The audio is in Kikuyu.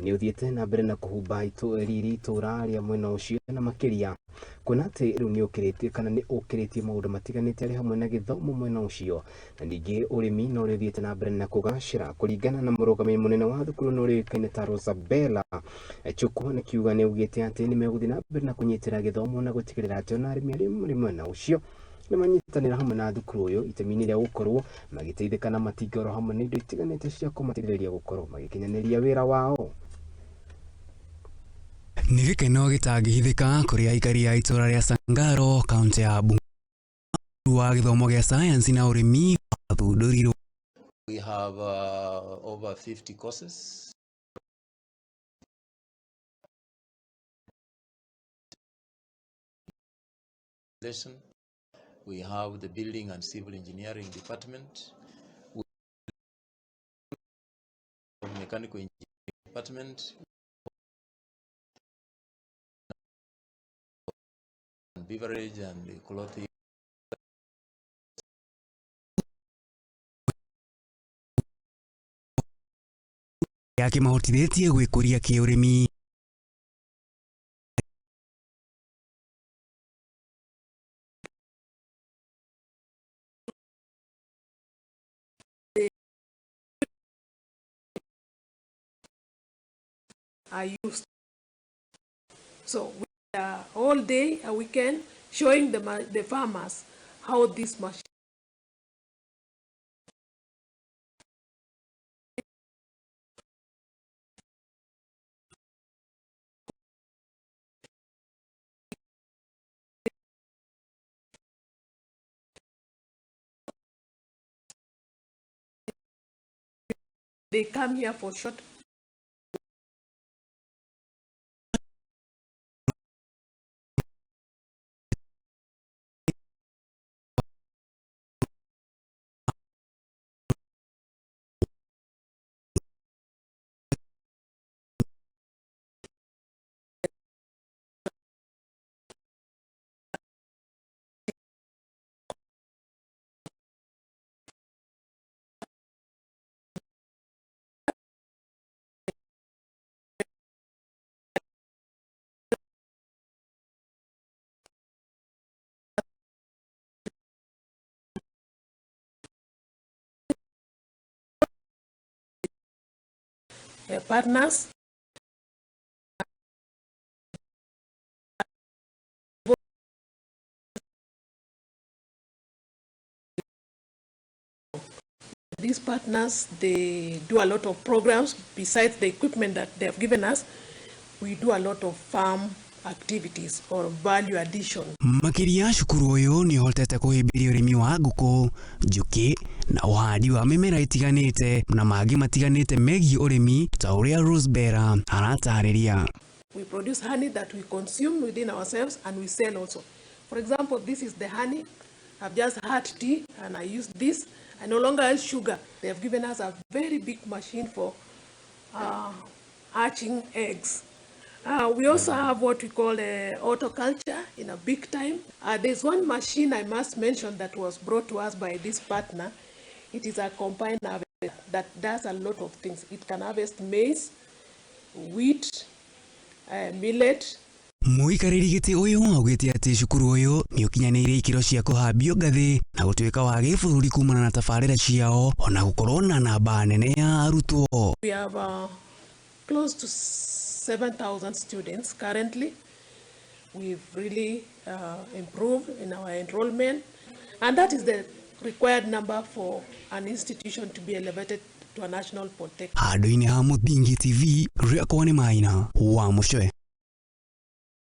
Nĩ ũthiĩte na mbere na kũhumba riri itũra rĩa mwena ũcio na makĩria kuona atĩ rĩu nĩ ũkĩrĩtie kana nĩ ũkĩrĩtie maũndũ matiganĩte arĩ hamwe na gĩthomo mwena ũcio na ningĩ ũrĩmi no ũrĩa ũthiĩte na mbere na kũgacĩra. Kũringana na mũrũgamĩrĩri mũnene wa thukuru na ũrĩa ũĩkaine ta Rosabella Chukwu nĩ kiuga nĩ augĩte atĩ nĩ megũthiĩ na mbere na kũnyitĩra gĩthomo na gũtigĩrĩra atĩ ona arĩmi arĩa marĩ mwena ũcio nĩ manyitanĩra hamwe na thukuru ũyũ itemi-inĩ rĩa gũkorwo magĩteithĩka na matinga oro hamwe na indo itiganĩte cia kũmateithĩrĩria gũkorwo magĩkinyanĩria wĩra wao. Nĩ gĩkeno gĩtangĩhithĩka kũrĩ aikari a itũra rĩa Sangaro, kaunti ya Bungoma wa gĩthomo gĩa sayansi na ũrĩmi wathundũrirwo. We have over 50 courses. We have the building and civil engineering department, we have mechanical engineering department, and beverage and clothing. Yakĩmahotithĩtie gwĩkũria kĩũrĩmi. Are used. So we are all day, a weekend, showing the farmers how this machine they come here for short. Partners. These partners, they do a lot of programs besides the equipment that they have given us. We do a lot of farm activities or value addition. Makĩria cukuru ũyũ nĩ ũhotete kũhĩmbĩria ũrĩmi wa ngũkũ, njũkĩ na ũhandi wa mĩmera ĩtiganĩte na mangĩ matiganĩte megiĩ ũrĩmi ta ũrĩa Rosebella aratarĩria. We produce honey that we consume within ourselves and we sell also. For example, this is the honey. I've just had tea and I use this. I no longer use sugar. They have given us a very big machine for hatching eggs. We also have what we call horticulture in a big time. There's one machine I must mention that was brought to us by this partner. It is a combine harvester that does a lot of things. It can harvest maize, wheat, millet. Mũikarĩri gĩtĩ ũyũ augĩte atĩ cukuru ũyũ nĩ ũkinyanĩirie ikĩro cia kũhambio ngathĩ na gũtuĩka wa gĩbũrũri kumana na tabarĩra ciao ona gũkorwo na namba nene ya arutwo. We have close to 7,000 students currently. We've really improved in our enrollment, and that is the required number for an institution to be elevated to a national polytechnic. Handũ-inĩ ha Mũthingi TV, rĩakwa nĩ Maina wa Mũcwe.